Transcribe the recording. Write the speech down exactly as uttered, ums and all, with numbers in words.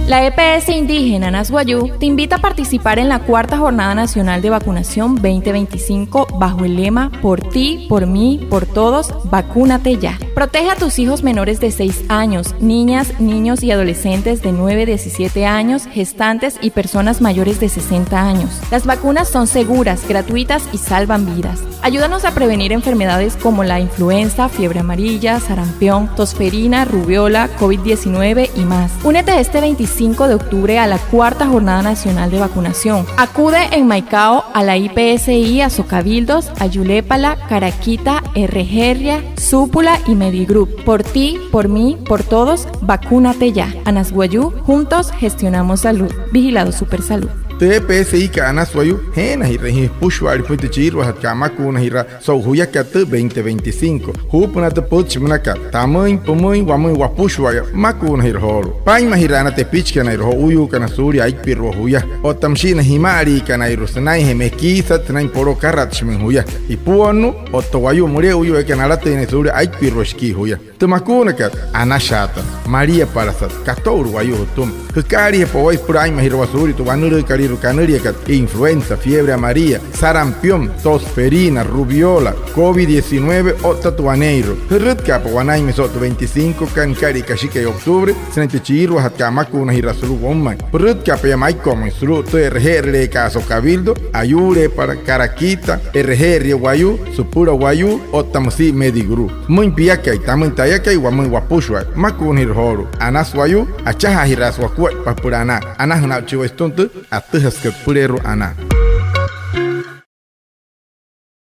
La E P S indígena Anas Wayuu te invita a participar en la cuarta Jornada Nacional de Vacunación veinte veinticinco bajo el lema "Por ti, por mí, por todos, vacúnate ya". Protege a tus hijos menores de seis años, niñas, niños y adolescentes de nueve a diecisiete años, gestantes y personas mayores de sesenta años. Las vacunas son seguras, gratuitas y salvan vidas. Ayúdanos a prevenir enfermedades como la influenza, fiebre amarilla, sarampión, tosferina, rubeola, covid diecinueve y más. Únete este veinticinco de octubre a la cuarta Jornada Nacional de Vacunación. Acude en Maicao a la I P S I Asocabildos, Ayuuleepala, Karaquita, Erejeeria, Süpüla y Medigroup. Por ti, por mí, por todos, vacúnate ya. Anas Wayuu, juntos gestionamos salud. Vigilado Supersalud. Tü E P S I kat Anas Wayuu, jeenajirüin jia jüpüshua'ale pümüin tü chiiruajatkat makuunajiraa so'u juyakat tü veinte veinticinco. Juupünaa tü pütchi münakat: tamüin, pümüin, wamüin wapüshua'aya makuunajiraa joolu'u. Paa'inmajiraa na tepichikanairua jo'uuyuukana suulia aipirua juya, otta müshii na jima'aliikanairua sünainjee mekiisat, sünain poloo akaratshimüin juya. Ipuonnuu otta wayuu müle'uyuu eekana alatüin naya suulia aipirua shikii juya. Tü makuunakat, anashaata, maliapalasat, kato'ulu wayuu jütüma. Jükaaliijapa waya süpüla aa'inmajirawaa suulia tü wanülüükalüirua kanüliakat influenza, fiebre amarilla, sarampión, tosferina, rubeola, covid diecinueve otta tü waneeirua. Jürütkaapa wanainmüin so'u tü veinticinco kat nükalia kashikai octubre sünain tü chiiruajatkat makuunajiraa sulu'u woumain. Pürütkaapa yaa Maiko'umüin sulu'u tü e'reje'erüleekat Asocabildo, Ayuuleepala, Karaquita, Erejeeria Wayuu, Süpüla Wayuu otta müsia Medigroup. Pümüin piakai, tamüin tayakai, wamüin wapüshua, makuunajiraa joolu'u. Anas Wayuu, achajaajiraasü wakuaippa süpüla anaa. Anajünaa'uchi waya sütüma tü atüjasükat süpüleerua anaa.